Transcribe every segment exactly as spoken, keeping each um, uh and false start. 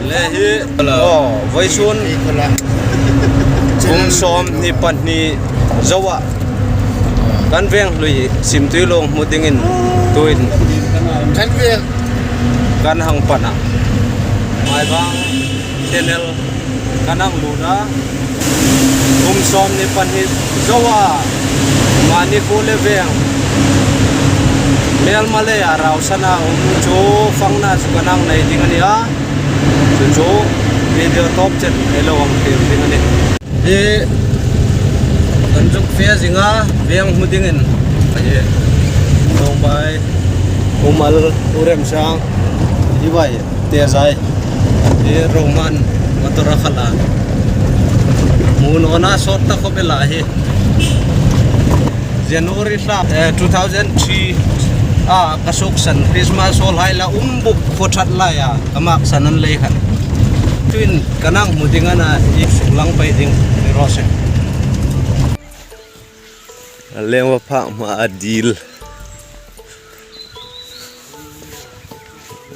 Le hi, aw, vawisun kum sawmhni pahni zoa kan veng hlui Simtui Luong hmu dingin tuin kan veng kan hang pan a. Maivang Tunnel kan hang lut a. Kum sawmhni pahni zoa Manipur le veng hmelma leia rausana um chu fangna chu kan hang nei ding a nih a. Chu chu video tawp chen ei lo hang tir ding a nih. Hi kan zuk fe zing a, veng hmu dingin. Hi Rawngbai, Umal, U Remsang, hi vai, Tezai. Hi Roman, motor a khala. Hmu nawna sawt ta khawp el a hi. January thla, eh, two thousand three a ka suksan Christmas hall hai la um buk khaw that laia ka maksan an lei khan. Tuin kan hang hmu ding a na, i suklang pei ding ni raw se. A leng va phak hma a dil.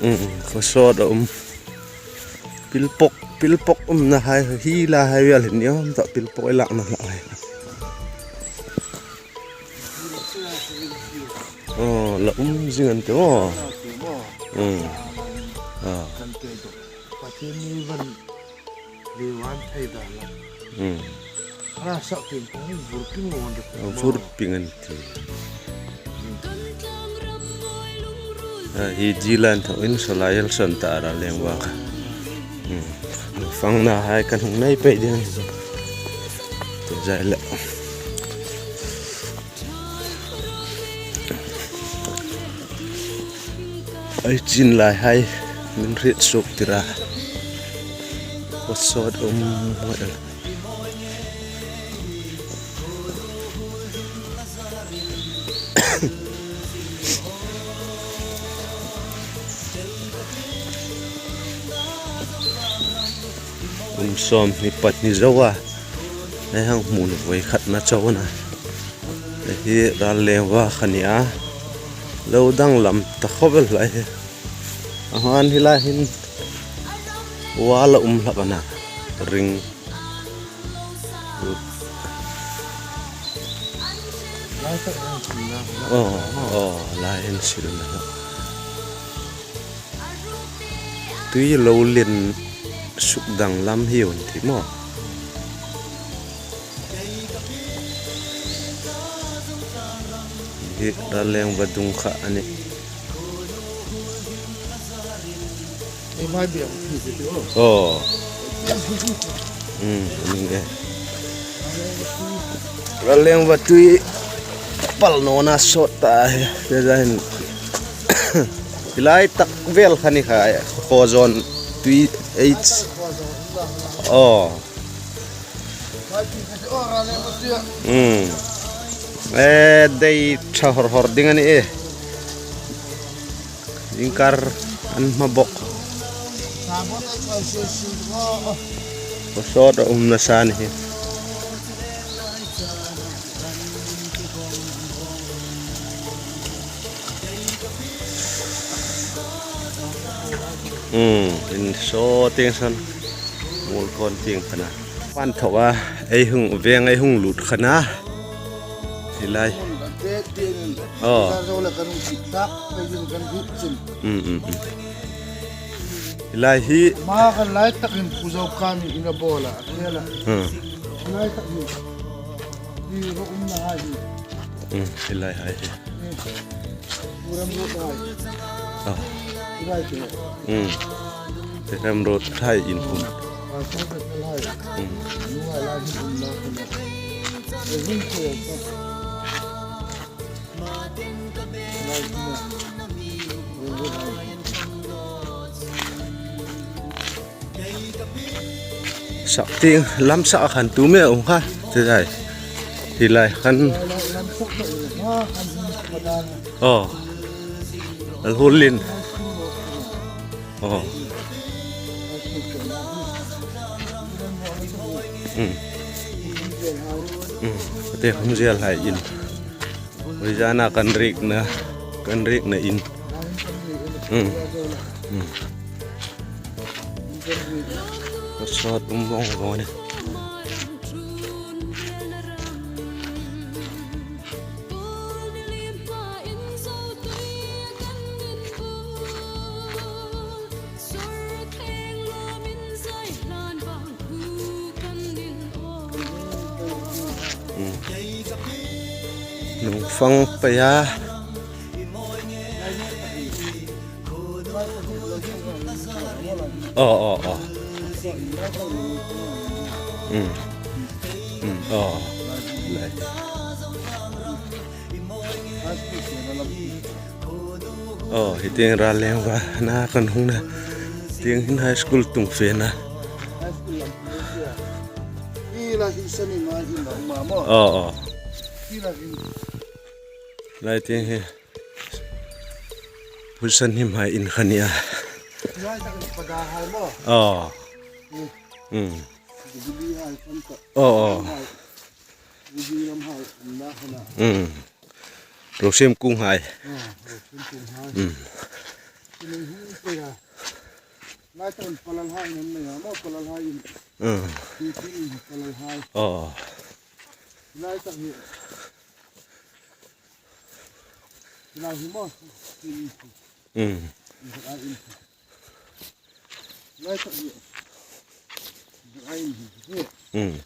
Mm, khaw sawt a um. Pilpawk, pilpawk umna hai, hi la hai vel hin ni awm tak pilpawk ei lakna hla hai. Aw, la um zing an tih aw. Mm. Aw. Pathienni van, van thei dan la. Mm. Ala sak tin kong vur ping lo an tih. Aw, vur ping an tih. A, hi Jilan tho in solai el son ta ra leng va kha. Mm. Fangna hai kan hung nei pei ding. Tezai le. Ei chin lai hai min hriet suk tir a. Khaw sawt um ngai el. Kum sawmhni pahni zoa ei hang hmu naw voi khatna chau a na. Hi Rallengva kha ni a. Lo danglam ta khawp el lai hi. A hman hi lai hin wall a um hlak a na. Ring. Aw, aw, lai hin sil na. Tui lo lien suk danglam hi un ti maw. Hi Rallengva dung kha a nih. Ei mai biang phi si tu. Aw. Hmm, ni e. Rallengva tui pal nawna sawt ta hi. Te zain. Hi lai tak vel kha ni kha, khaw zawn tui ei. Aw. Hmm. E, dei ṭha hawr hawr ding a nih e. Zingkar an hma bawk. Khaw sawt a um nasa ni hi. Hmm, in saw tieng san. Mul kawn tieng kha na. Pan thaw a, ei hung, veng ei hung lut kha na. Hi lai. Aw. Mm, mm, mm. Hi lai hi. Ma kan lai takin pu zo kan in a bawla, a khela. Hmm. Hi lai tak hi. Hi ro um na hai hi. Hmm, hi lai hai hi. Aw. Hmm. Te kan ruot thei in hun. Hmm. Sak tieng lam sak khan tu me um kha. Te zai. Hi lai khan. Aw. Al hulin. Aw. Hmm. Hmm. Te hum zial hai in. Rizana kan rik na, kan rik na in. Hmm. Hmm. Sawt um vong vong a nih. Nung fang pei a. Aw, aw, aw. Mm. Mm, aw. Lai. Aw, hi tieng Raleng va na kan hung na. Tieng hin high school tung fe na. Hi la hin sani ma hin ma ma. Aw, aw. Hi la hin. Lai tieng hi. Pu Sanhim hai in kha a nih a. Lai tak in pada hai maw? Aw. Hmm. Hmm. Jubilee hai kan ta. Aw, aw. Hai. Jubilee lam hai na hana. Hmm. Rosim kung hai. Ah, Rosim kung hai. Hmm. Ini hung pe ya. Lai tak in palal hai nan na ya maw palal hai in. Hmm. Ini palal hai. Aw. Lai tak hi. Lai hi maw. Mm. Mm.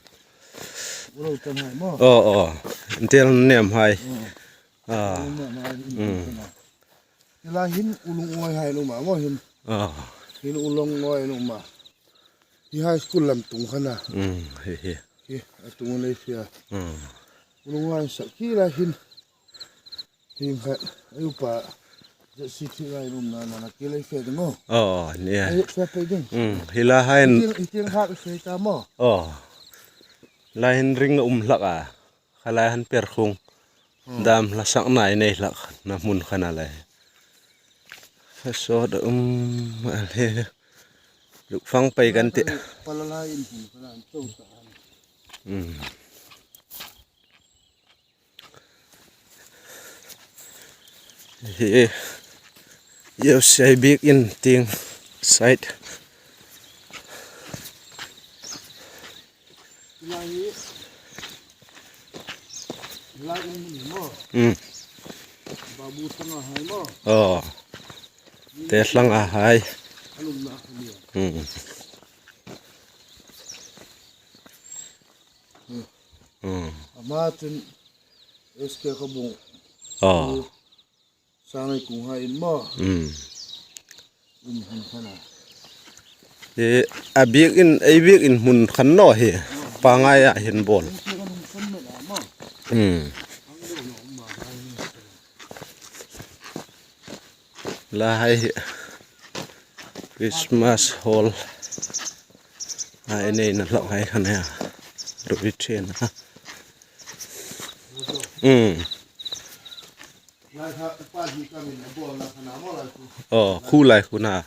Aw, aw. Intel nem hai. Ah. Mm. Lai hin ulung oi hai nu ma maw hin. Ah. Hin ulung oi nu ma. Hi high school lam tung kha a. Mm, hi, hi. Hi, a tung nei fia. Mm. Ulung oi sa ki lai hin. Hi kha, ai upa. Ja si thi lai rum na, na, na, ki lai fe ding o. Oh, ni a. Ai fe pe ding. Mm, hi la hain. Iting, iting ha fe ta maw. Oh. La hin ring um hlak a. Kha lai han per khung. Hmm. Dam hla sak nai nei hlak na hmun kha a lai. Kha sawt um a le. Luk fang pei kan tih. Palal hai in hmun kha a an to ta. Hmm. Hi. Yo sai bik in tieng side. Lai, lai um ni maw. Hmm. Babu Sanga hai maw. Oh. Te Sanga hai. Alum na ni. Hmm. Hmm. Ama chun S K Kabung. Oh. Sangai kung hai in maw. Hmm. In hmun kha a. E, a bik in, ei bik in hmun kha a naw hi. Pangai a hin bawl. Hmm. La hai hi. Christmas hall. Ai nei na hlak hai kha a. Rui chen ha. Hmm. Aw, khu lai khu na.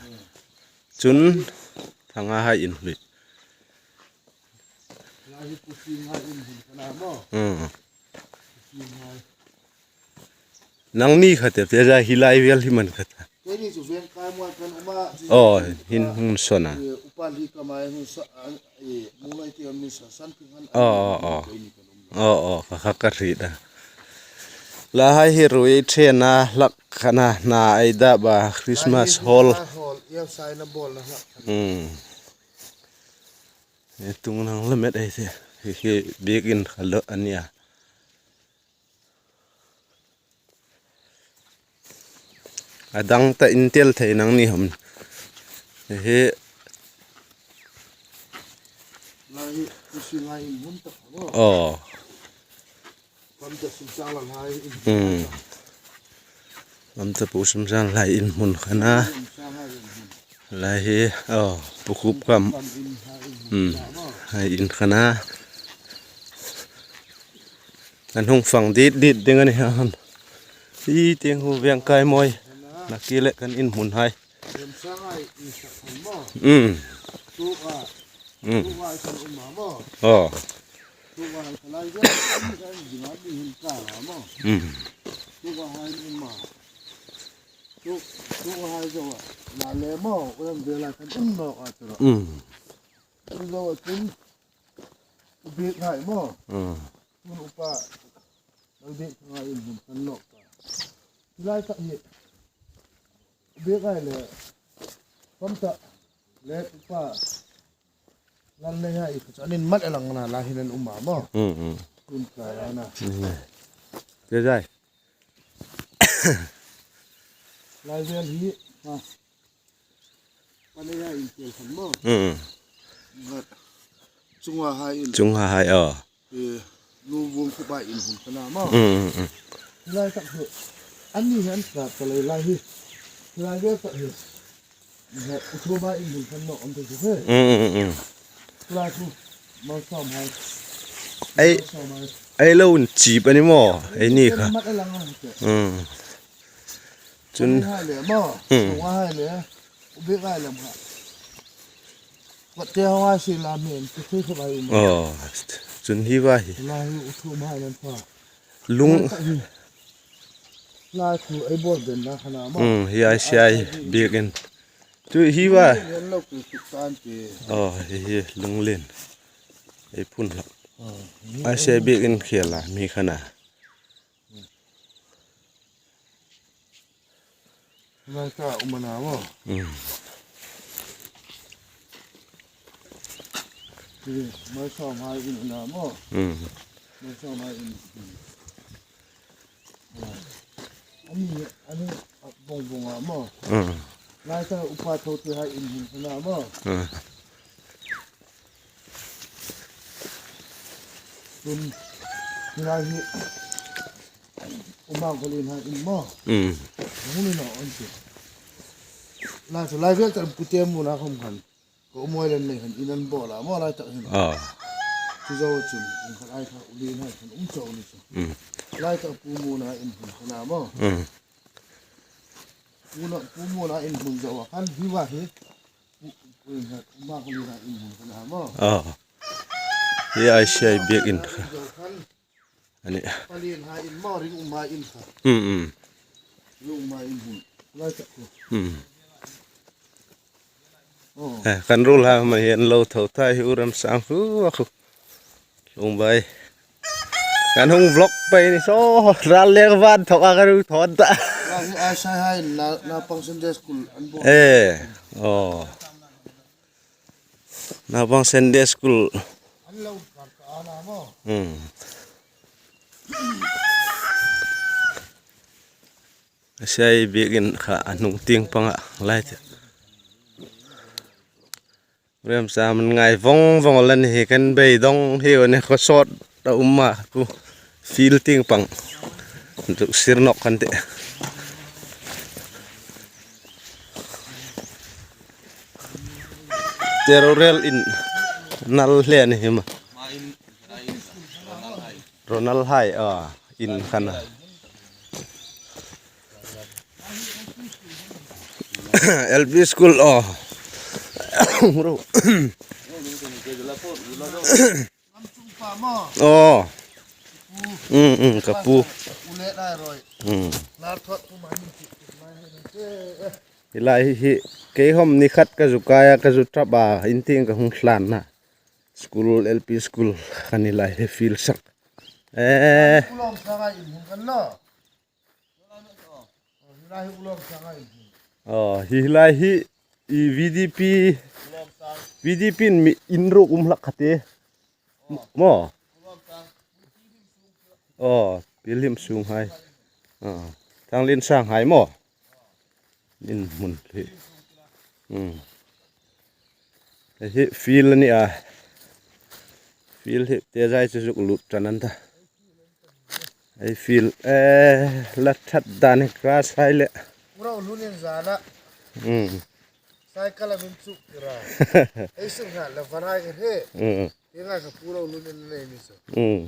Chun Thanga hai in hlui. Hmm. Nangni kha te, pia hi lai vel hi man kha ta. Aw, hin hung sawn a. Aw, aw, aw. Aw, aw, ka kha ka hriet a. La hai hi rui chen a hlak kha a, na ei dap a Christmas hall. Hmm. E tung nang la met ei se. Hi, hi bik in kha lo a nia. A dang ta intel thei nang ni ham. Hi. Lai hi, Pu Singa in hmun tak lo. Aw. Lamta Sumsang Lalhai in. Hmm. Lamta Pu Sumsang Lalhai in hmun kha a. Sumsang Lalhai in hmun. Lai hi, aw, Pu Khup Kam. Kam in hai in hmun. Hmm. Kha a maw. Hai in kha a. An hung fang dit dit ding a ni hang. Hi tieng hu veng kai mawi. Kha a. Na ki le kan in hmun hai. Sumsang Lalhai in sa khan maw. Hmm. Tu a. Hmm. Tu a kan um a maw. Aw. Tu a kan lai veng kan ding a ding hin ka la maw. Hmm. Tu a hai um a. Tu, tu hai zo a. Na le maw, u lam ve lai kan um nawk a chu. Mm. Tu zo a chun. U bik hai maw. Mm. Tun upa. Lo bik hai in hun kan nawk ta. Hi lai tak hi. U bik hai le. Pam ta. Le upa. Lal nei hai, an in mat a lang na la hin an um a maw. Mm, mm. Tun ka la na. Mm. Te zai. Lai vel hi, ha. Pa nei hai in tel khan maw. Mm. Ngat. Chunga hai in. Chunga hai, oh. Eh, nu buong khu bai in hun ka na maw. Mm, mm, mm. Lai tak hi. An ni han ka ta lai lai hi. Lai vel tak hi. Ngat, u thu bai in hun kan nawk an te chu he. Mm, mm, mm. Lai khu. Mal som hai. Ai, mal som hai. Ai lo un chip ani maw. Ai ni kha. Mat a lang a te. Mm. Chun hai le maw. Mm. Chunga hai le. U bik hai le maw. Wat te hawa si la men, ti thei kha bai um. Oh, chun hi va hi. La hi u thu mai nan pa. Lung. La thu ai bol den na khana ma. Hmm, hi ai si ai bik in. Tu hi va. Yan lo ku suk tan ti. Oh, hi hi lung len. Ai phun la. Oh, hi ai si ai bik in khela mi khana. Lai ta um a na maw. Mm. Hi, mai som hai in a na maw. Mm. Mai som hai in. Ani, ani bong bong a maw. Mm. Lai ta upa tho ti hai in hin a na maw. Mm. Tun, hi lai hi, Uma Kolin hai in maw. Mm. Hung ni naw an ti. Lai chu lai vel tar pute mu na khom khan. Ko moilen nei khan in an bol a maw lai tak hin. Ah. Chu zo chun, in khan ai kha u lien hai khan um chau ni chu. Mm. Lai tak pu mu na in hun khan a maw. Mm. Pu na, pu mu na in hun zo a khan hi va hi. Pu, pu in khan, Uma Kolin hai in hun khan a maw. Ah. Hi ai si ai bik in kha. Zo khan. Ani. Palien hai in maw ring um hai in kha. Mm, mm. Ring um hai in hun. Lai tak khu. Mm. Oh. Eh, kan rul ha ma hian lo tho thai hi u Remsang khu a khu. Lung bai. Kan hung vlog pai ni saw, ral lek van thok a ka ru thon ta. Lai hi ai sai hai na, Naupang Sunday School an bo. Eh. Oh. Naupang Sunday School. An lo kar ka ana maw. Hmm. Ai si ai bik in kha a hnung tieng panga lai te. Remsang ngai vong vong la ni hi kan beidong hi u ni khaw sawt a um a khu field tieng pang. Tuk sir nawk kan tih. Te ro rel in nal hle ni hi ma. Ronald hai, ah, in khan a. L P school, oh. Ro. Oh. Mm, mm, ka pu. Mm. Hi lai hi, hi, kei hom ni khat ka zu kai a, ka zu ṭap a, in tieng ka hung hlan na. School, L P school, kha ni lai hi field sak. Eh. Ulawm sanga in hmun kan lo. Hi lai hi ulawm sanga in hmun. Oh, hi lai hi, i V D P, V D P in mi in ruk um hlak kha te. Maw. Oh, Pi Hlim Sung hai. Ah, Thang Lien Sang hai maw. In hmun hi. Hmm. Hi field a ni a. Field hi te zai chu zuk lut ṭan an ta. Ei field, eh, la ṭhat dan hi grass hai le. Pu Rolo Hlun in zana. Hmm. Cycle a min chuk tira. Ei sung ha la van hai ka he. Hmm. Hi ngai ka Pu Rolo Hlun in nei ni so. Hmm.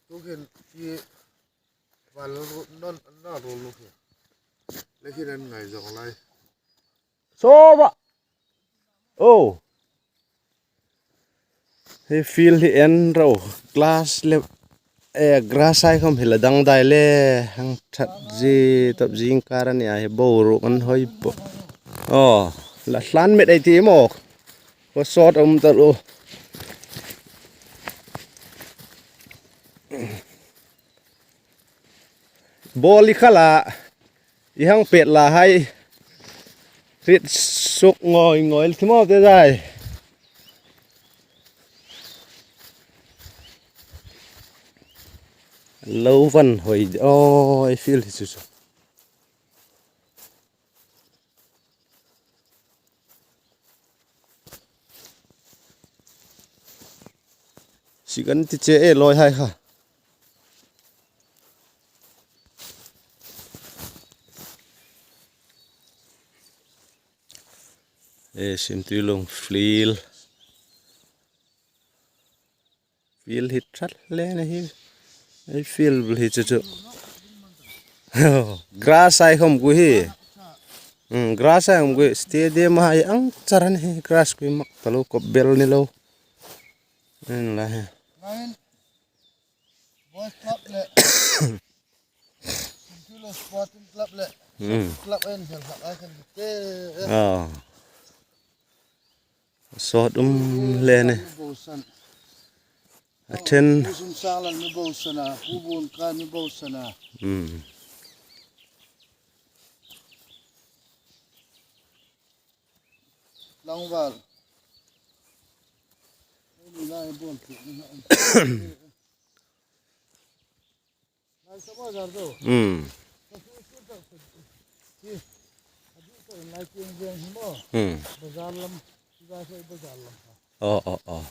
Tu khin hi Val ru-, non, non ru lu khi. Le khi ren ngai zong lai. Soba. Oh. Hi field hi en ro. Glass le. e, grass hai khom hi la dangdai le, hang that zie, tawp zingkar a ni a, hi boruok an hoi po. Aw, la hlan met ei ti maw. Khaw sawt a um ta lo. Bawli khala, i hang pet la hai. Rit suk ngoi ngoi, thi maw te zai. Lo van hoi, aw, ei field hi chu chu. Sikan ti che e loi hai kha. E, Simtuilung field. Field hi that le ni hi. Ei field hi chu chu. Grass hai khom ku hi. Hmm, grass hai khom ku hi. Stadium hai ang char a ni hi. Grass ku hi mak ta lo, kop bel ni lo. En la hi. Boys Club le. Kilo Sporting Club le. Hmm. Club en fel hak ai kan te. Ah. Sawt um le ni. Bosan. A then. Bosan salan mi bosana, ubun kan mi bosana. Hmm. Langval. Ni lai bon. Hmm. Hmm. Oh, oh, oh.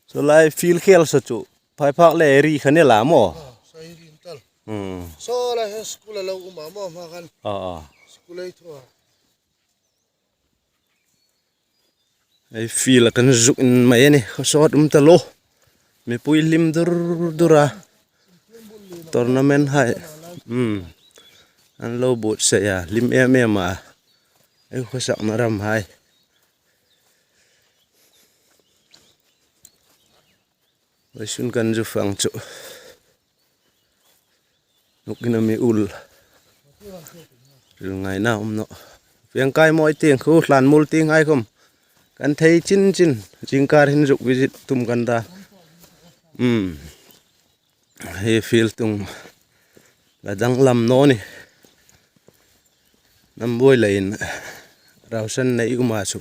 So lai field khel sa chu. Phaiphak le ri kha ni la maw. Hmm. So lai school lo um a maw ma khan. Oh, oh. School ei thua. Ei field kan zuk in mai a ni, khaw sawt um ta lo. Mipui hlim dur dur a. Tournament hai. Hmm. An lo buotsai a, hlim em em a. Ei khawsakna ram hai. Vawisun kan zu fang chu. Nuk ina mi ul. Ril ngaina um naw. Veng kai mawi ting khu hlan mul ting hai khom. Kan thei chin chin. Zingkar hin zuk visit tum kan ta. Hmm. Hi field tung. La danglam naw ni. Nambuoi leiin. Rausan nei um a chu.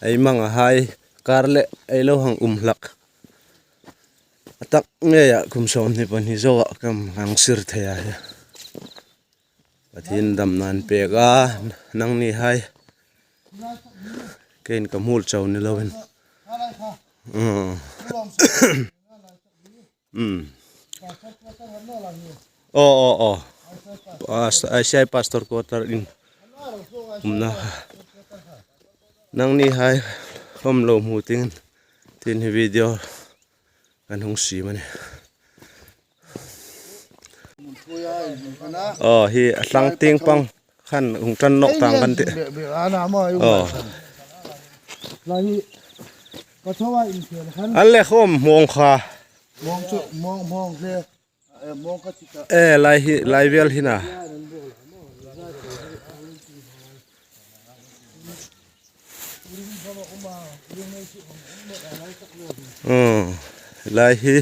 Ei mang a hai kar le ei lo hang um hlak. A tak ngeia kum sawmhni pahni zoa kan hang sir thei a hi. Pathien damna an pek a, nangni hai. Kein ka hmul chau ni loin. Mm. Mm. Oh, oh, oh. Pas-, I C I Pastor Quarter in. Umna. Nangni hai khom lo hmu tingin. Tin hi video kan hung siem a nih. Oh, hi a hlang ting pang. Khan hung tan nawk tang kan tih. Oh. Lai hi ka thawa in khel khan. An le khom hmong kha. Hmong chu, hmong, hmong le. Eh, hmong ka ti ta. Eh, lai hi, lai vel hi na. Hmm, lai hi.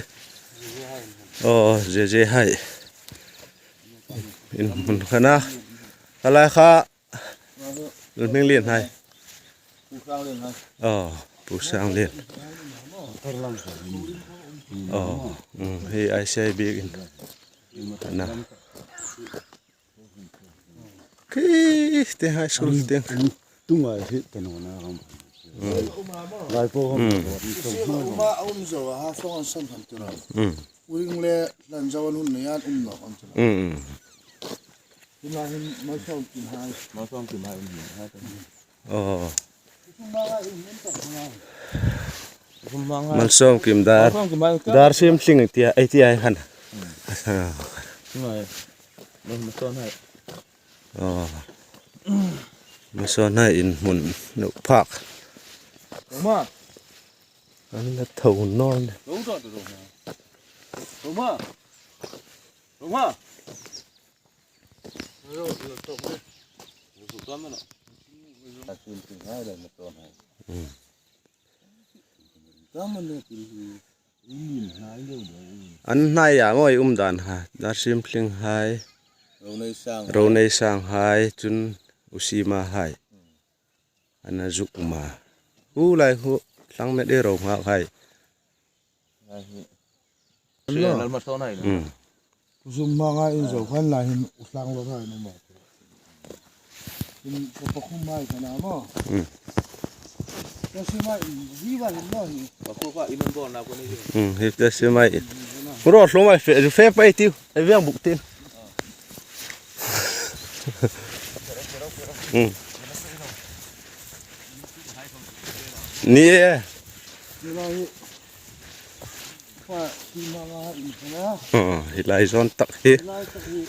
Oh, je je hai. In hmun kha na. Ka lai kha. Hming lien hai. Oh, Pu Sang Lien. Oh, mm, hi I C I bik in. Na. Khi te high school te. Tunga hi te no na ram. Lai po. Mm. Uma um zo ha fong san han tu na. Mm. Uring le lan zo an hun ne an um no an tu na. Mm. Tima hin Malsawmkim hai. Malsawmkim hai um hai. Oh. Malsawmkim dar. Malsawmkim hai. Dar sim tling tia, ei tia hai khan. Hmm. Ah. Ngai. Malsawn hai. Oh. Malsawn hai in hmun nuom phak. Uma. An la tho naw le. Mm. An hnai a mawi um dan ha, Darsim Tling hai, Ronei Sang hai, chun Usima hai. An a zuk um a. Hu lai hu, thlang met e ro nghak hai. Lai hi. Sia lal ma tawna ina. Mm. Kusum hmanga in zo khan lai hin u thlang lo hai na ma. In ko pa khum mai kana mo. Mm. Ka si mai in hi ba hin lo hi. Ba ko pa in bol na ko ni. Mm, hi ka si mai. Ro hlo mai fe, fe pa tiu. Ai veng buk tin. Mm. Ni e. Ni lai. Pa, ti ma nga in kana. Oh, hi lai zon tak hi. Lai tak hi.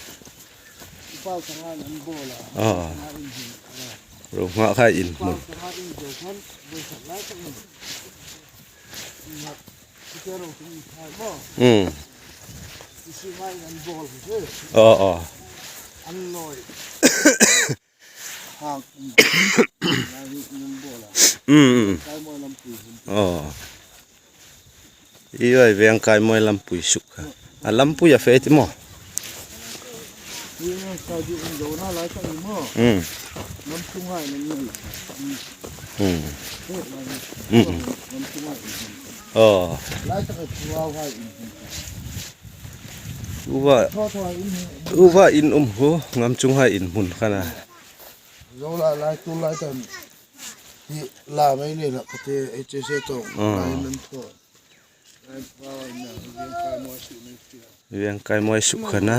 Pau sanga nan bola. Oh. Sanga in hin. Ro nghak hai in hmun. Pau sanga in zo khan, boi san lai tak in. Nga, ti ke ro tung hai mo. Mm. Ti si hai nan bol hi. Oh, oh. An loi. Hak, mm, mm. Oh. I oi veng kai moi lampui suk kha. A lampui a fe ti mo. Mm. Mm. Mm. Oh. Uva, uva in um hu, ngam chung hai in hmun khana. Zo la lai tu lai tan. Hi la mai ni la kate H S A to. Ah. Lai nan to. Lai pa na, veng kai moi suk ni tia. Veng kai moi suk khana.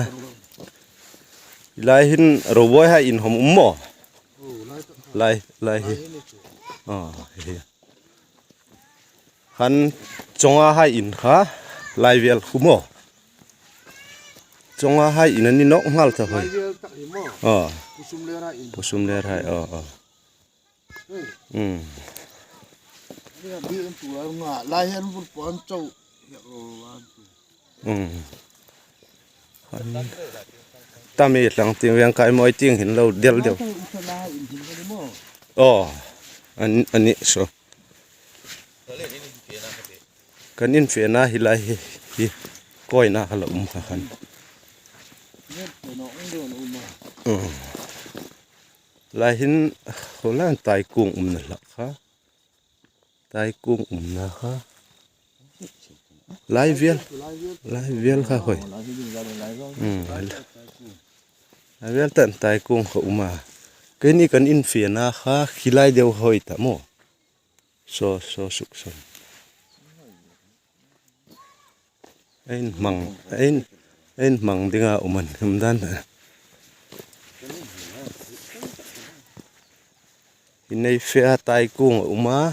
Lai hin roboi hai in hom um mo. Oh, lai to. Lai, lai hi. Lai ni chu. Ah, hi. Han chonga hai in kha, lai vel khu mo. Chonga hai in a ni nawk nghal ta hoi. Lai vel tak hi mo. Ah. Kusum le ra in. Kusum le ra, oh, oh. Hei. Mm. Ni a bi in tu la nga, lai hen vul pon chau. Ya ro wan tu. Mm. Tam i tlang ting veng kai moi ting hin lo del deu. Lai ta u sa la in hin ka ni mo. Oh. An, an ni so. Kan in fe na hi lai hi, hi. Koi na ka la um kha khan. Ni pe no ung do no ma. Mm. Lai hin, ho lan tai kung um na lak kha. Tai kung um na kha. Lai vel. Lai vel kha hoi. Mm. Lai vel tan tai kung kha um a. Keini kan in fe na kha, khi lai deu hoi ta mo. So, so suk son. Ein hmang, ein, ein hmang dinga um an, um dan. Hi nei fe a tai kung a um a.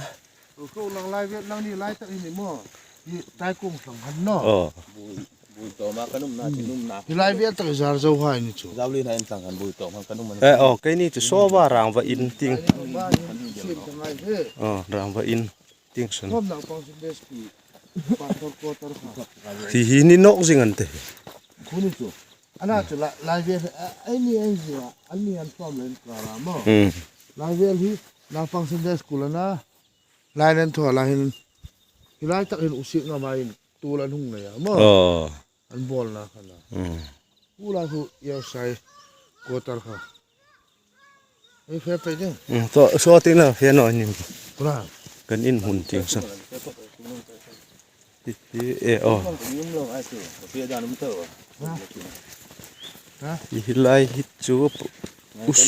Ko lang lai vet lang ni lai tak hi ni mo. Hi tai kung thlang han no. Oh. Bui, bui to ma kan um na, ti num na. Hi lai vet tak zar zo hai ni chu. Zau li na en thlang han bui to ma kan um na. Eh, oh, keini chu so va rang va in ting. Sim ta ngai he. Oh, rang va in. Ting sun. Khom nang pang sun des pi. Pastor quarter kha. Hi hi ni nok zing an te. Khu ni chu. Ana chu la, lai vel, a, ai ni ai zia, an ni an pam len ka ra mo. Hmm. Lai vel hi, nang pang sun des kul ana. Lai len tho la hin. Hi lai tak hin u sik nga ma in. Tu lan hung na ya mo. Oh. An bol na kha na. Hmm. U la hu ya sai. Quarter kha. Ei fe pe ding. Mm, so, so ting la fe no ni. Kula. Kan in hmun ting so. Ti, ti, e, oh. Ha? Hi lai hi chu us,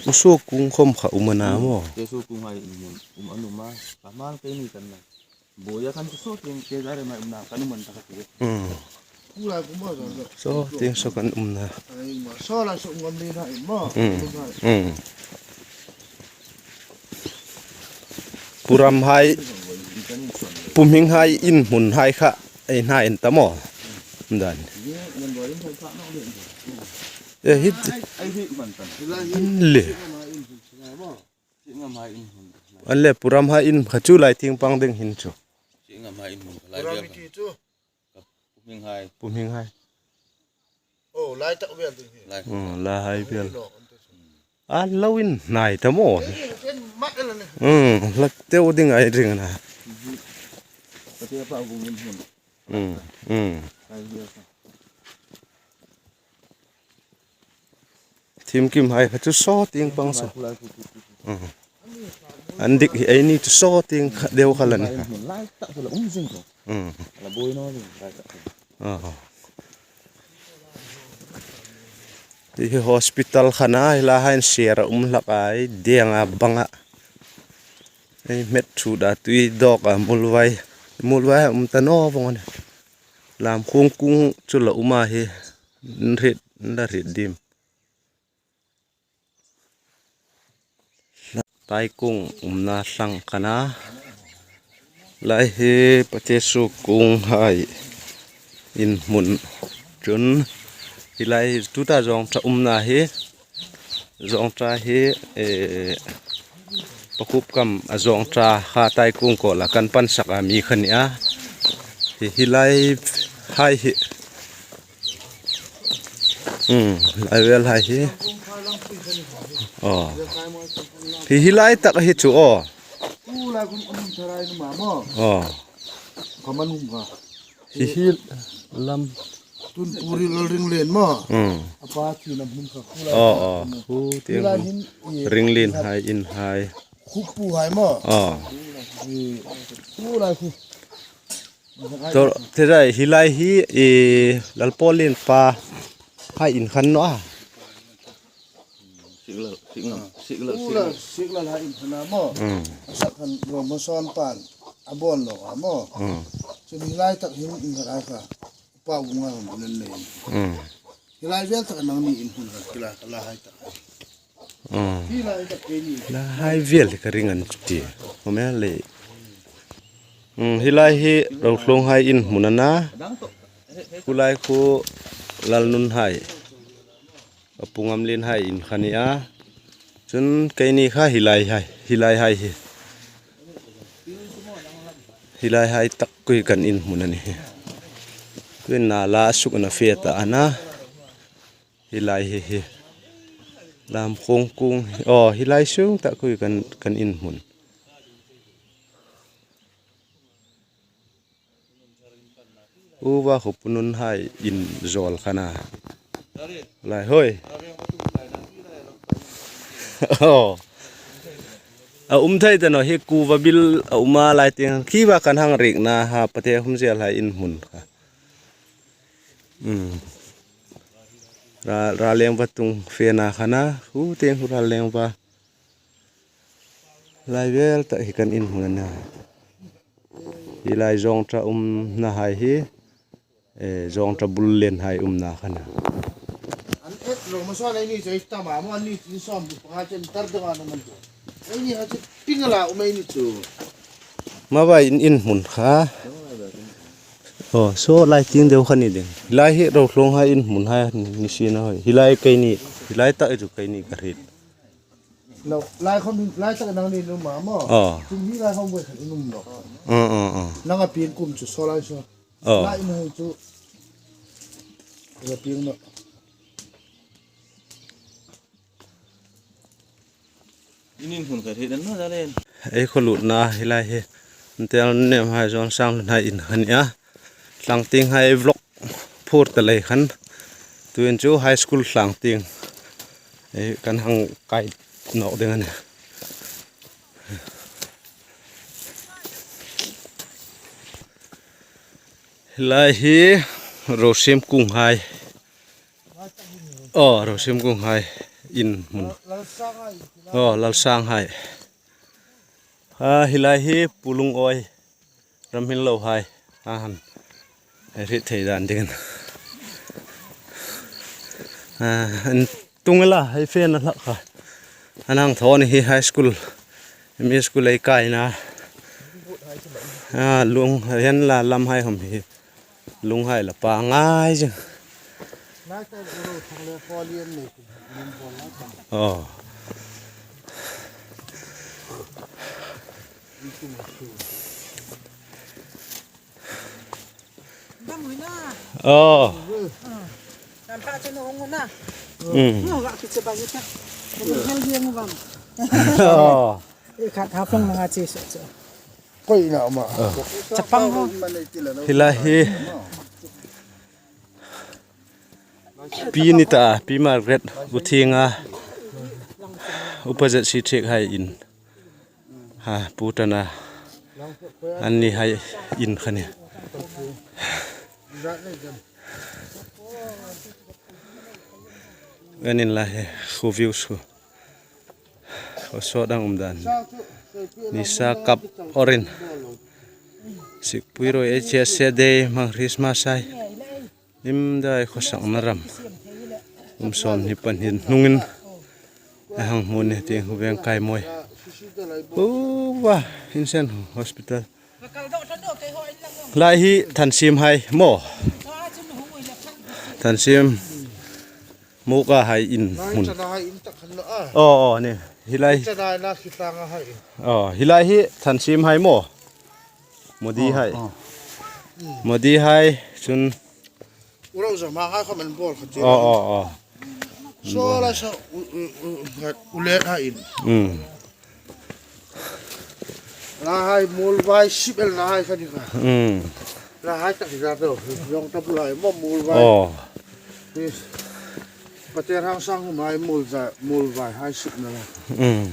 u so kung khom kha um ana mo. Ke so kung hai in hmun. Um anu ma. Kamal ke ni kan na. Boya kan so ting ke zare mai umna kan man ta ka ti. Hmm. Pura kuma zo zo. So ting so kan umna. Ai ma so la so ngam le na mo. Hmm. Hmm. Puram hai, pumhing hai in hmun hai kha, ei hna in ta mo. Dan. Ni nan boy in kha no le. E hit. Ai hi man tan. Le. An le puram hai in kha chu lai ting pang ding hin chu. Ngam hai in hmun ka lai vel ka. Pumhing hai. Pumhing hai. Oh, lai tak vel ding hi. Lai. Hmm, lai hai vel. Ni lo, an te chu. A lo in hnai ta maw. Ei, en mat el ni. Hmm, la teu ding ai ring na. Ka te pa gung in hmun. Hmm, hmm. Lai vel ka. Thim kim hai kha chu saw tieng pang saw. Hmm. An dik hi ei ni chu saw tieng kha deu kha la ni. Lai tak chu la um zing ko. Hmm. La boi naw ni, lai tak chu. Ah. Hi hospital kha na, hi la hai in siar a um hlak ai, deng a bang a. Ei met chu da tui dawk a, mulvai. Mulvai a um ta naw vong a ni. Lam khung kung chu la um a hi. Hriet, la hriet dim. Taikung umna thlang kha na. Lai hi Patesu kung hai in hmun chun. Hi lai hi tuta zawngṭha umna hi. Zawngṭha hi, eh, Pakhup kam a zawngṭha kha Taikung kawl a kan pansak a mi kha ni a. Hi, hi lai hai hi. Hmm, lai vel hai hi. Oh. Hi, hi lai tak hi chu, oh. Tu lai kun um tharai nu ma mo. Oh. Ka man um ka. Hi hi lam. Tun puri lal ring len mo. Hmm. A pa thi na hmun kha khu lai. Oh, oh. Khu tieng lai hmun. Hin i ring len hai in hai. Khu pu hai mo. Oh. I khu lai khu. Tor, te rai, hi lai hi, i, Lalpawlien pa hai in khan naw a. Siklal, siklal, siklal, siklal. Siklal hai in khan a mo. Mm. A sak khan Romason pan a bawl naw a mo. Mm. Chu hi lai tak hin in khan ai kha. Pa u nga hum nan nei. Mm. Hi lai vel tak nangni in hmun kha kila ka la hai tak. Mm. Hi lai tak ke ni. La hai vel ka ring an ti. Home le. Mm, hi lai hi Rothlung hai in hmun a na. Khu lai khu Lalnun hai. A Pu Ngamlien hai in kha ni a. Chun keini kha hi lai hai, hi lai hai hi. Hi lai hai tak kui kan in hmun a ni hi. Tuin nala suk na fe ta a na. Hi lai hi hi. Lam khung kung. Oh, hi lai sung tak kui kan, kan in hmun. U va khu Pu Nun hai in zawl kha na. Lai hoi. Oh. A um thei ta naw hi kuva bil a um a lai tieng. Khi va kan hang rik na ha pate hum zel hai in hmun kha. Hmm. Ra, ra leng va tung fe na kha na. Khu tieng khu ra leng va. Lai vel tak hi kan in hmun a na. Hi lai zawngṭha umna hai hi, eh, zawngṭha bul len hai umna kha na. An et lo ma saw nei ni chei ta ma mo ni ti sawm bu panga chen tar de ma no man to. Ei ni ha chu ping la um ei ni chu. Ma vai in in hmun kha. Oh, saw lai tieng deu kha ni ding. Lai hi Rothlung hai in hmun hai ni si na hoi. Hi lai keini, hi lai tak chu keini ka hriet. Lo, lai khom hin, lai tak nangni in um a mo. Oh. Chun hi lai khom ve khan in um lo. Oh, oh, oh. Nang a pieng kum chu saw lai saw. Oh. Lai in hei chu. Ka pieng naw. In in hmun ka hriet an naw dalen. Ei khaw lutna hi lai hi. An tel nem hai zawn sang lun hai in kha ni a. Tlang tieng hai vlog phur ta lei khan. Tuin chu high school tlang tieng. Ei kan hang kai nawk ding a nih. Hi lai hi Rosiem kung hai. Oh, Rosiem kung hai in hmun. Oh, Lalsang hai. Ah, hi lai hi Pu Lungawi. Ram hming lo hai. A han. Hei hriet thei dan dingin. Ah, an tung la, hei fe na hlak kha. An hang thaw ni hi high school. M E school ei kai na. Ah, lung, hian la lam hai hom hi. Lung hai la pa ngai zing. Oh. Oh. Mm. Oh. Koi na ma. Chapang ho. Hi lai hi. Pi ni ta, Pi Margaret Buthinga, Upa Zet si thek hai in. Ha, Pu Tana. An ni hai in kha ni. An in lai hi, khu view su. Khaw sawt ang um dan. Nisa kap orin. Sikpui ro H S A day mang Christmas ai. Nim dai khaw sakna ram. Um sawm ni pan hin hnungin. A hang hmu ni ting hu veng kai moi. Uwa, Insen hospital. Lai hi Thansim hai maw. Thansim Muka hai in hmun. Chana hai in tak khan lo a. Oh, oh, ni. Hi lai. Chana na khi tlang a hai. Oh, hi lai hi Thansim hai maw. Modi hai. Oh. Modi hai chun. Uro zama hai kha man bol kha ti. Oh, oh, oh. So la so u, u, u, u le hai in. Mm. La hai Muolvai sip el la hai kha ni kha. Mm. La hai tak za to. Yong ta bu lai mo Muolvai. Oh. Ni. Pater hang sang mai Muolvai, Muolvai hai sip na la. Mm.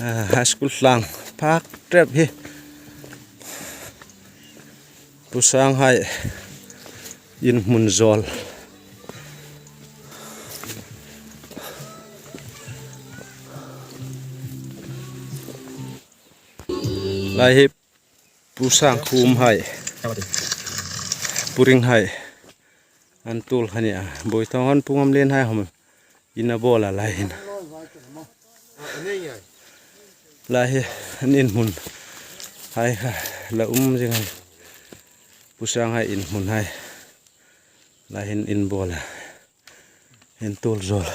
Ah, high school tlang. Phak trep hi. Pu Sang hai in hmun zawl. Lai hi Pu Sang khum hai. Pu Ring hai. An tul kha ni a. Boi tong an pungam len hai hom. In a bol a lai hin. Lai hi an in hmun. Hai kha la um zing hai. Pu Sang hai in hmun hai. Lai hin in bol a. In tul zawl.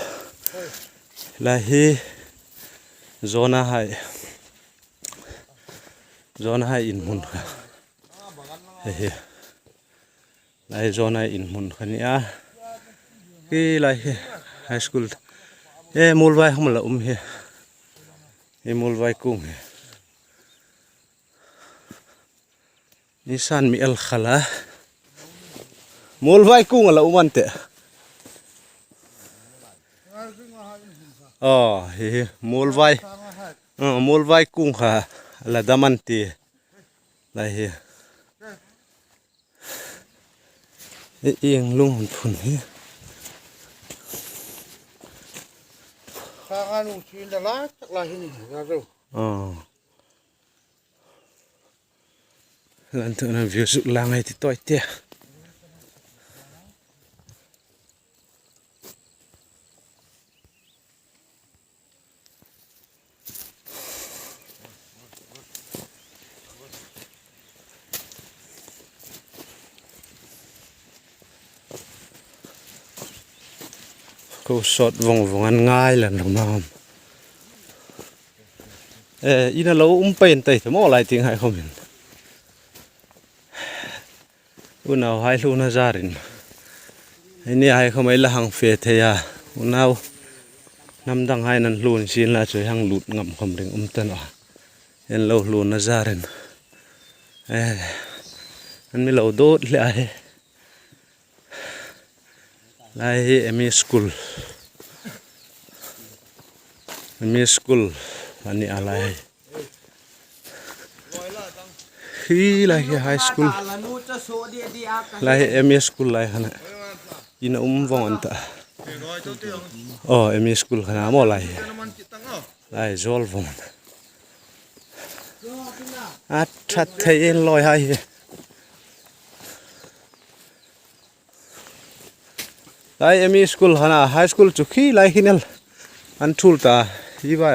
Lai hi Zona hai. Zona hai in hmun kha. He he. Lai Zona hai in hmun kha ni a. Hi lai hi high school. E Muolvai hom la um hi. Hi Muolvai kung hi. Ni san mi el khala. Muolvai kung la um an te. Oh, hi hi Muolvai. Oh, Muolvai kung kha la dam an ti. Lai hi. E ing lung hun phun hi. Sa nga nu chin da la tak la hi ni. Oh. Lan tu na view suk lang ai ti toi te. Ko sawt vong vong an ngai lan ram am. Eh, ina lo um pain tai te mo lai ting hai khomin. Unau hai hluna zarin. Ini hai khomai la hang fe thei a. Unau. Namdang hai nan hlun sin la choi hang lut ngam khom ring um tan a. En lo hluna zarin. Eh. An mi lo dot le a he. Lai hi M E school. M E school a ni a lai. Hi lai hi high school. Lai hi M E school lai hana. Ina um vong an ta. Oh, M E school hana mo lai hi. Lai zol vong. A that thei in loi hai hi. Lai M E school hana high school chu khi lai khin el an thul ta hi va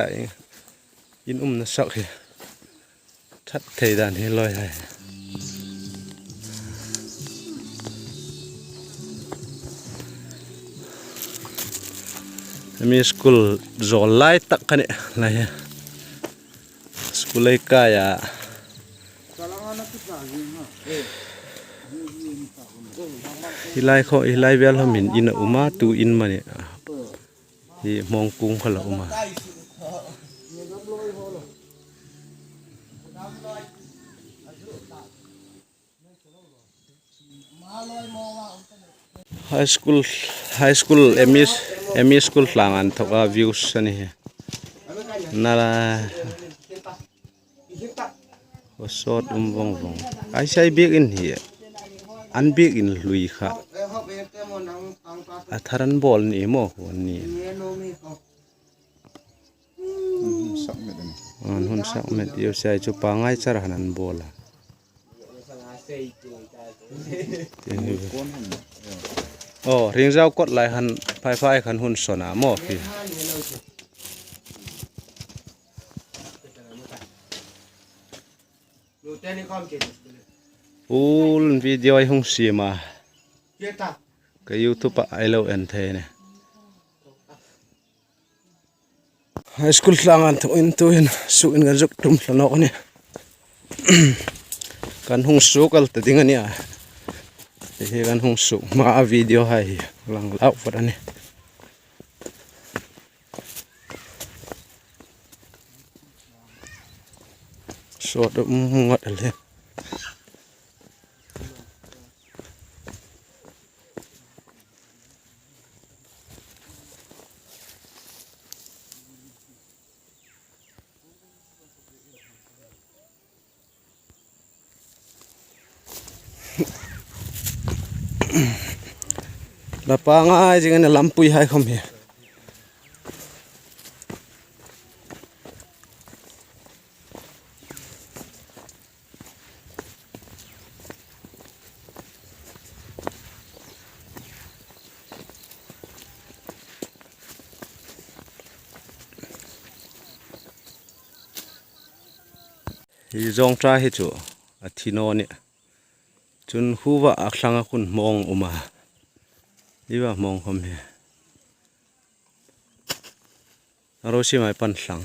in umna sak hi that thei dan hi loi hai. M E school zol lai tak kha ni lai hi. School ei kai a. Hi lai kha, hi lai vel kha min in a um a, tu in mani. Hi hmawng kung kha la um a. High school, high school, M E, M E school tlâng an thawk a views a ni hi. Nala. Sawt um vawng vawng. Ai sai biekin hi. An biekin hlui kha. A thar an bawl ni maw, huon ni. An hun sak met a ni. An hun sak met, io sai chu pangngai char han an bawl a. Aw, ringzau kawt lai khan phai phai khan hun sawn a maw khi. Ul video ei hung siem a. Ka YouTube-a ei lo en thei a nih. High school tlâng an thawk in tuhin sukin kan zuk tum hla nawk a nih. Kan hung suk el ta ding a nih a. Hi kan hung suk hma a video hai hi lang lau fawt a nih. Sawt um ngat el hi. La pangngai zing a nih, lampui hai khawm hi. Hi zawngṭa hi chu a thi naw nih. Chun huva a thlanga khun hmawng um a. Hiva hmawng khawm hi. A ro si mai pan thlang.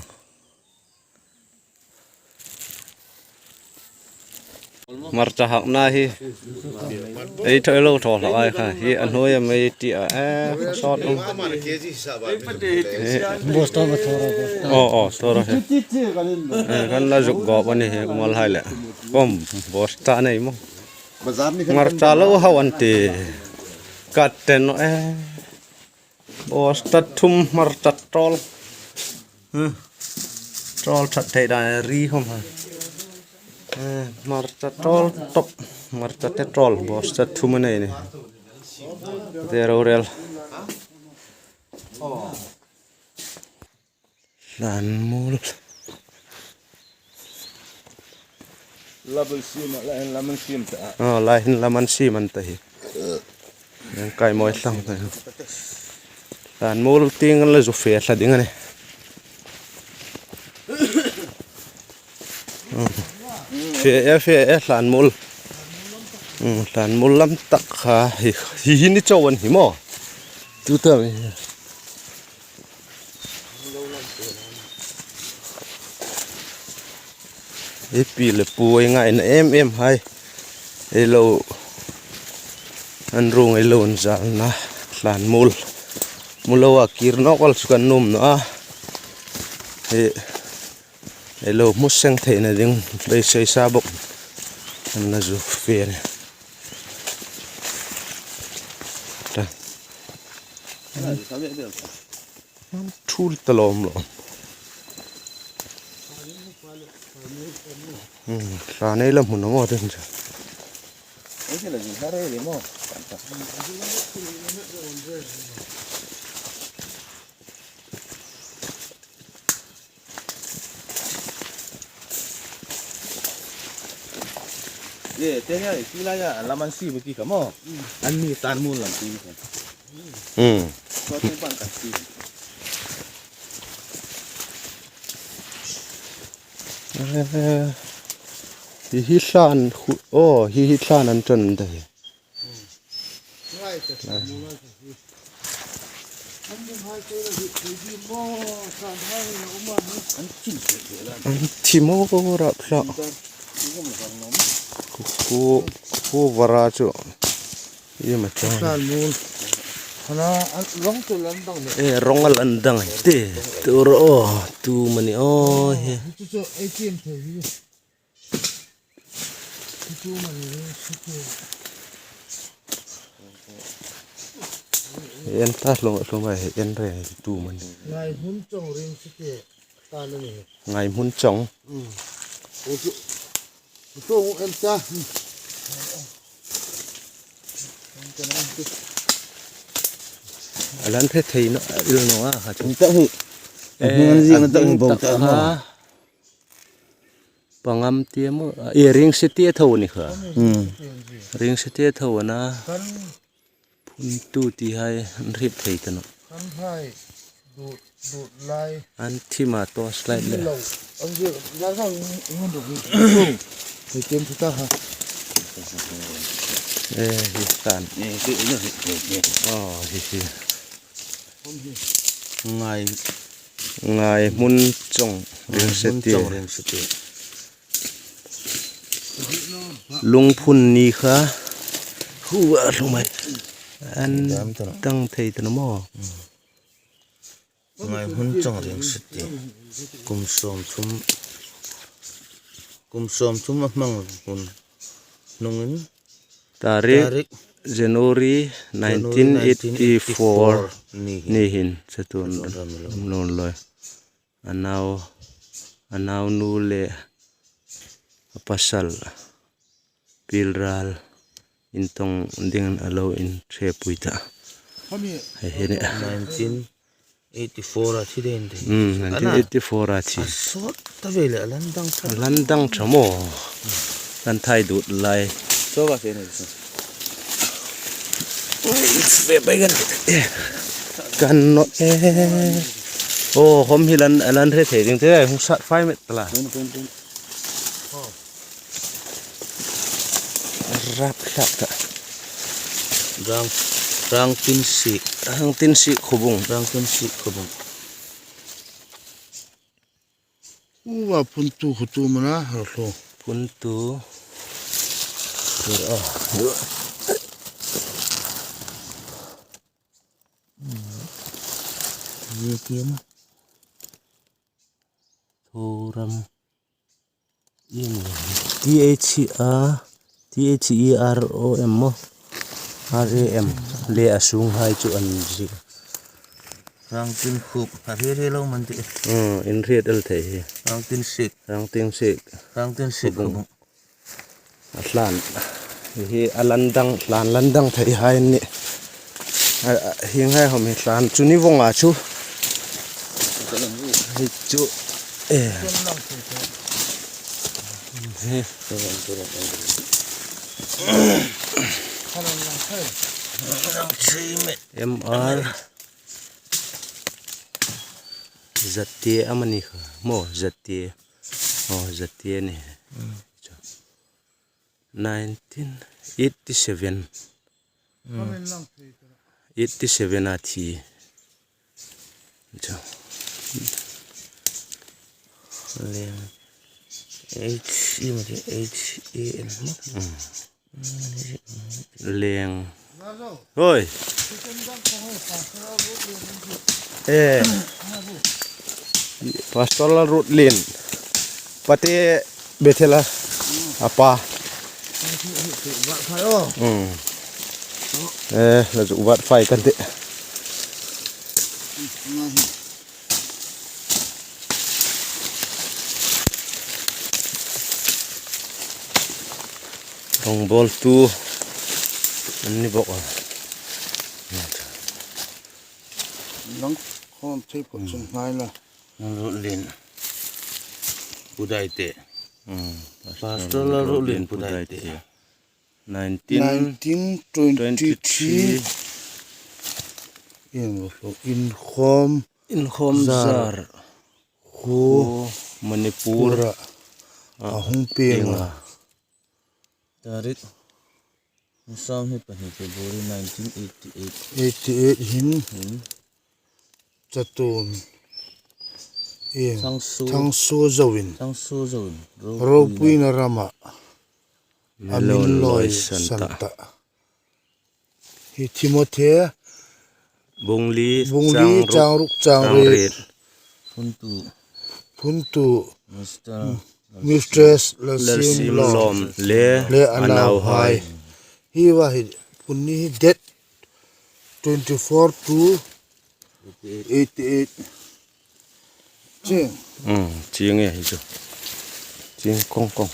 Hmarcha hakna hi. Ei thaw lo thaw hlak ai kha. Hi a hnuoia mei ti a. Eh, sawt um. Bosta ma thawra, bosta. Oh, oh, thawra hi. Eh, kan la zuk gawp a ni hi, mal hai le. Kom, bosta nei maw. Hmarcha lo hau an ti. Ka ten naw e. Bosta thum hmarcha tawl. Hmm. Tawl that thei dan ri khawm ha. Eh, hmarcha tawl top. Hmarcha te tawl. Bosta thum a nei ni. Te ro rel. Hlan mul. Laban siem, lai hin laman siem ta. Oh, lai hin laman siem an ta hi. Nang kai mawi thlang ta. Hlan mul tieng la zu fe thla ding a nih. Hmm. Fe e, fe e, hlan mul. Hmm, hlan mul lam tak kha hi, hi, hi ni chau an hi maw. Tu ta mi. Ei pi le pu ei ngaina em em hai. Ei lo an rung ei lo an zalna. Hlan mul. Mu lo a kir nawk el chu kan nuom naw a. Ei, ei lo hmu seng theina ding. Ei sei sa bawk. An na zu fe a nih. Ta. An thul ta lawm lawm. Hmm, hla nei la hmun a maw ding chu. Ye, te nia, ti laia, laman siem ti kha maw. An ni tan mun lam ti kha. Hmm. Ko te pan ka ti. Eh, hi hi hlan khu-, oh, hi hi hlan an ṭan ta hi. An thi maw rap hla. Khu, khu, khu vara chu. Iem a chang. San mun. Hana, an rawng chu lan dang le. Eh, rawng a lan dang te. Tu ro, tu mani o he. Chu chu A T M thei hi. Chu chu mani ring si te. En ta hlawm, hlawm ai, en re, tu mani. Ngaihmun chawng ring si te. Ta na ni. Ngaihmun chawng. Mm. Chu, chu en ta. A lan hre thei naw, il naw a, ha chu. Ni tak hi. Eh, a hming an ziek na tak hi a bawk tak ta a. Pangam ti maw, a, e, ring si ti a tho ni kha. Hmm. Ring si ti a tho a na. Phun tu ti hai an hriet thei ta naw. Kan hai dut, dut lai. An thim a torch light le. Lo. An je, ya sa ngun duk. Hei tem tu ta ha. Eh, hi san. Eh, hi, hi, hi, hi. Oh, hi, hi. Ngai. Ngaihmun chawng ring si ti. Ngaihmun chawng ring si ti. Lungphun ni kha. Hu a hlawm ai. An dam ta naw. Dang thei ta naw maw. Ngaihmun chawng ring si ti. Kum sawmthum. Kum sawmthum a hmang hun hnungin. Tarik, tarik January, January nineteen eighty-four ni hin. Ni hin, chatuon, chatuon ram lo. Ram lo. A nau, a naunu le a pasal. Pilral intong dingin a lo inhrepui ta. Hei hi ni. Nineteen eighty-four a thi ding te. Hmm, nineteen eighty-four a thi. A sawt ta ve le, a lan dang ṭha. A lan dang ṭha maw. Kan thai dut lai. Saw va se ni. Ve bai kan. Kan naw e. Oh, hom hi lan, lan hre thei ding te, hung sat fai met ta la. Rap hlak ta. Rang, Rangtinsiek. Rangtinsiek Khawbung. Rangtinsiek Khawbung. Uwa phun tu khu tu mana, hal hlo. Phun tu. Ye kiam. Thoram. Iem. T H E R, T H E R O M maw? R A M. Le a sunghai chu an ziek. Rangtinkhup, a hre hre lo man ti. Hmm, inhriet el thei hi. Rangtinsiek. Rangtinsiek. Rangtinsiek Khawbung. Khawbung. A hlan. Hi a lan dang, hlan lan dang thei hai ni. A, a, hieng hai hom hi hlan chu ni vong a chu. Hi chu. Eh. Hi. M R. Zatte amani kha. Maw, Zatte. Oh, Zatte ni. Nineteen eighty-seven. Mm. Eighty-seven a thi. Chu. Leng. H, E, H, A, N, no? Mm. Leng. Hoi. Eh. Pastor Lalruotlien. Pate Bethel a. A pa. Mm. Eh, la zuk vat fai kan tih. Rawngbawltu an ni bawk a. Nang khawm thei pawh chun hnai la. Lalruotlien Pudaite. Hmm. Pastor Lalruotlien Pudaite. Nineteen twenty-three. Inkhawm, Inkhawm Zar. Zar. Khu Manipur. Pura. A hung pieng a. Tarik. Sawmhni pahni February nineteen eighty-eight. Eighty-eight hin. Hmm. Chatuon. Iem. Thangsuo. Thangsuo Zoin. Thangsuo Zoin. Ropuina rama. A min lawi san ta. Timothy. Bung li, bung li, chang ruk, chang ruk, chang riet. Phuntu. Phuntu. Mister. Mistress Lalsim Lawm. Lawm le, le a nauhai. Hi va hi, puni hi date twenty-four two eighty-eight. Ching. Hmm, ching e hi chu. Ching kong kong.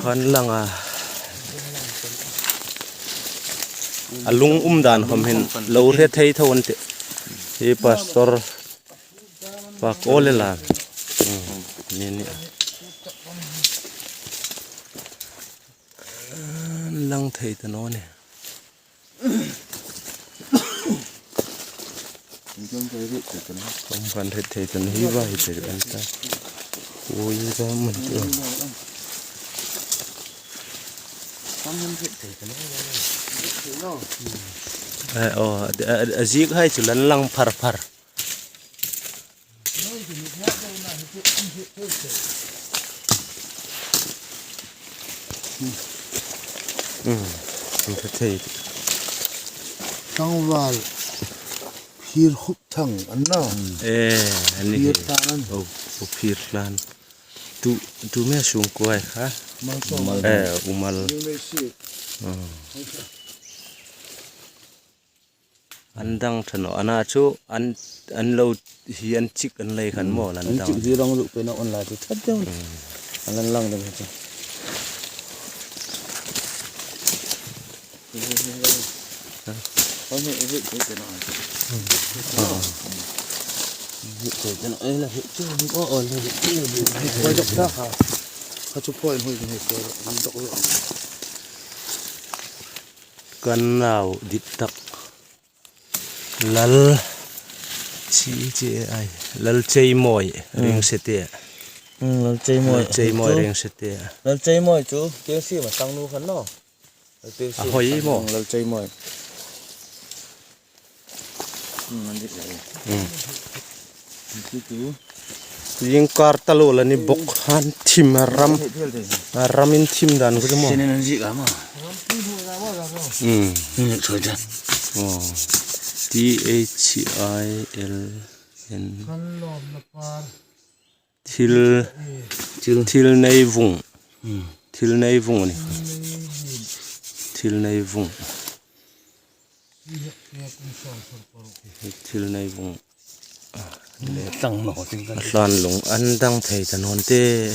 Han lang a. A lung um dan khom hin lo hre thei tho an tih. Hi pastor pa ko le la. Hmm, ni ni. Lang thei ta naw ni. Kan hre thei ta naw hi va hi thei kan ta. Ui, va man ti. Eh, oh, a, a, a ziek hai chu lan lang phar phar. Hmm, hre thei. Tlangval Phir Khup Thang an naw. Eh, a ni. Phir hi. Tlan an. Oh, oh, Phir Tlan. Tu, tu me sung kuai kha. Mal. Eh, umal. Hmm. An dang ṭha naw, ana chu an, an lo hi an chik an lei khan maw, an dang. An chik hi rong ruk pe naw an la chu ṭha deu. Hmm. An lan lang deu chu. Kan nau dit tak. Lal chi chi ai. Lal Cheimawi, hmm, Ringsete. Hmm, Lal Cheimawi. Lal Cheimawi, Ringsete. Lal Cheimawi chu, K C ma sang nu khan naw. Lal Cheimawi. A hoi maw? Hmm, Lal Cheimawi. Hmm, an dik le. Hmm. Zingkar ta lo la ni bawk, han thim a ram. A ram in thim dan ko chu maw. Sinin an ziek a maw. Hmm. Hmm, choi ta. Oh. T H I L N. Thil, thil. Thil nei vung. Hmm. Thil nei vung ni. Thil nei vung. Thil nei vung. Tang maw, thil kan. A hlan lung an dang thei ta naw an tih.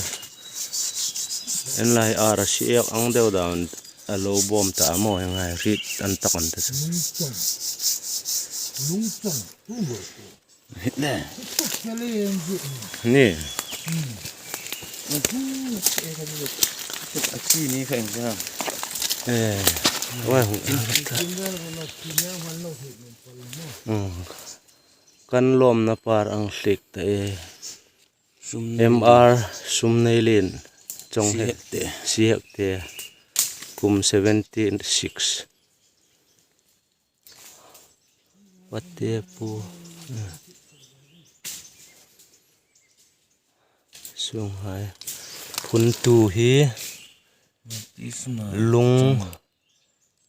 En lai ar a si ek ang deu dan a lo bawm ta a maw, en lai rit an tak an ta. Lungchang. Lungchang. Hit le. Ni. A chi ni kha eng kha. Eh. Wa hu. Hmm. Kan lawmna par ang hliek ta e. M R Sumneilien. Chong he. Sihekte. Sihekte. Kum seventeen six. Pate pu. Sunghai. Phuntu hi. Baptisma. Lung.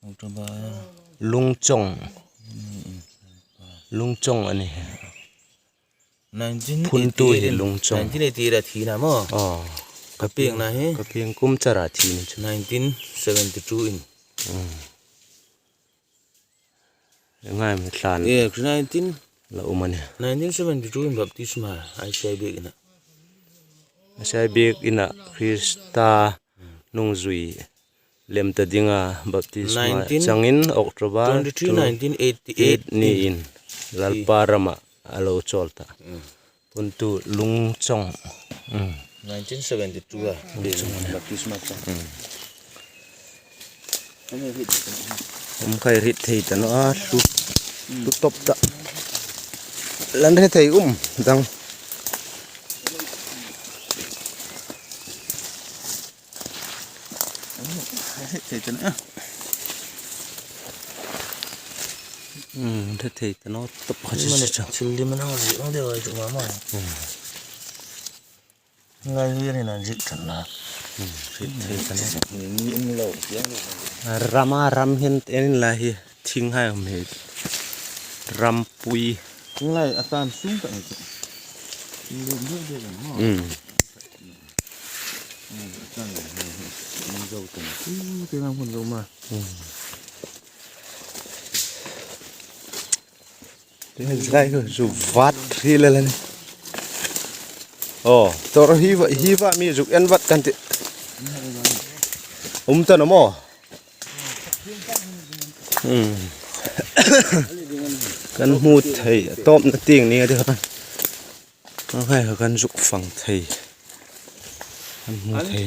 October. Lungchong. Lungchong a ni. Nineteen eighty-eight. Phuntu hi Lungchong. Nineteen eighty-eight a thi a na maw. Oh. Ka pieng na hi. Ka pieng kum chara thi ni chu. Nineteen seventy-two in. Hmm. Ngai mi hlan. Eh, nineteen. La um a nih. Nineteen seventy-two in baptisma, I C I biek ina. I C I biek ina Krista nungzui lem ta dinga baptisma. Nineteen, changin October twenty-three, two, nineteen eighty-eight eight ni in. In. Lalpa rama a lo chawl ta. Mm. Phuntu Lungchong. Mm. Nineteen seventy-two a. Lungchong. Baptisma chang. Mm. Um khai rit thei ta naw a, hlu, hlu tawp ta. Lan hre thei um dang. Hre thei ta naw a. Hmm, hre thei ta naw tawp kha chu chu chu. Thil lim an hang ziek ang deu ai chu ma ma. Hmm. Ngai hi an in an ziek ṭhat na. Hmm, hre thei ta naw. Ni um lo, tiang lo. Rama ram hin en la hi thing hai um hi. Rampui. Thing lai a tan sung ta ni chu. Thing lai deu deu kan maw. Hmm. Hmm, a tan lai hi. Ni zo tan. Ui, te nang hun zo ma. Hmm. Zai ko zu vat ri le le ni. Oh, tor hi va, hi va mi zuk en vat kan ti. Um ta na maw. Hmm. Kan hmu thei, tawpna tieng ni a ti kha. Ang hai kha kan zuk fang thei. Kan hmu thei.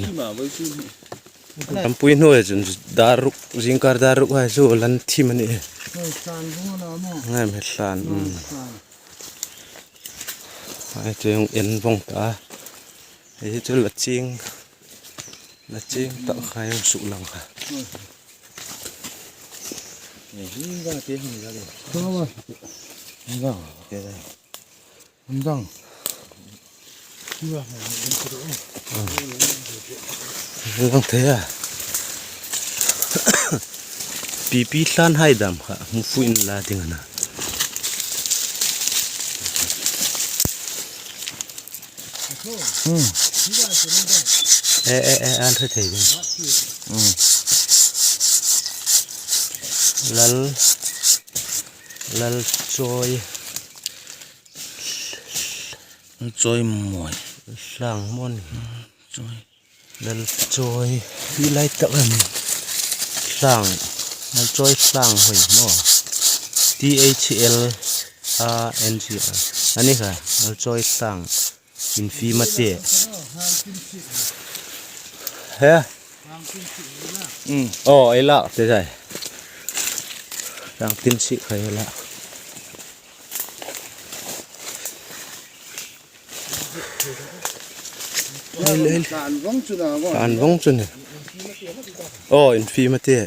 Rampui hnuoia chun dar ruk, zingkar dar ruk hai chu lan thim a nih. Ngai me hlan, um. Hai chu en vong ta. Hei chu la ching. La ching tak hai suk lang kha. Hei, hi va te hung la le. Hi va. Hi va te la. Hung dang. Hi va. Hung dang te ya. Pi pi hlan hai dam kha. Hmu fuin la ding a na. Hmm. Eh, eh, eh, an hre thei ding. Hmm. Lal, lal chawi. Lal chawi mawi. Hlang maw ni. Chawi. Lal chawi hi lai tak a ni. Hlang. Lal chawi hlang hoi maw. T H L A N G. A ni kha. Lal chawi hlang. Infi ma te. He? Hmm. Oh, ei la te zai. Hlang tin si khai la. Hlan vong chu na maw. Hlan vong chu ni. Oh, infi ma te.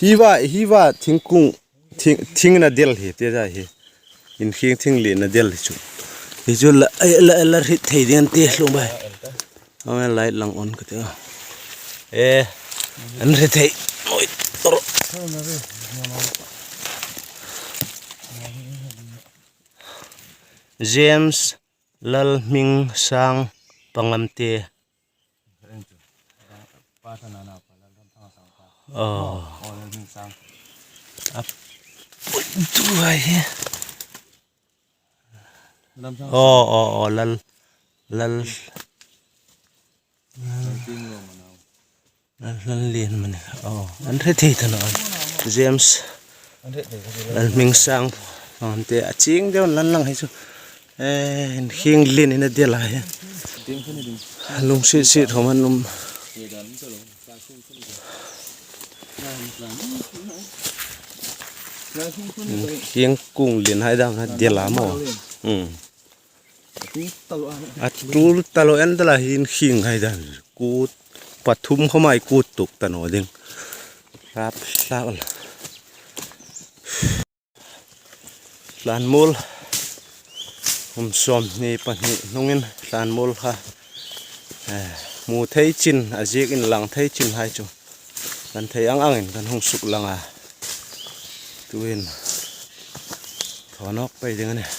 Hi va, hi va thingkung, thing, thing na del hi, te za hi. Inkhing thing li na del hi chu. Hi chu la, la, la hre thei ding an ti hlung bai. Ang lai lang on ka ti. Eh, an hre thei. Oi, tor. James Lalhmingsang Pangamte. Oh. A pui tu hai hi. Oh, oh, oh, Lal, Lal. Lal, Lal lien mani. Oh, an hre thei ta naw. James. Lalhmingsang. Pangamte a ching deu lan lang hi chu. Eh, inkhing lien in a del a hi. Lungsit sit khom an um. Inkhingkung lien hai dam a del a maw. Hmm. A tul ta lo en ta la hin khing hai dan. Kut pathum khawm ei kut tuk ta naw ding. Rap hlak la. Hlanmuol. Kum sawmhni pahni hnungin hlanmuol kha. Eh, hmu thei chin, a ziek inlang thei chin hai chu. Kan thei ang angin kan hung suk lang a. Tuhin thaw nawk pei ding a nih.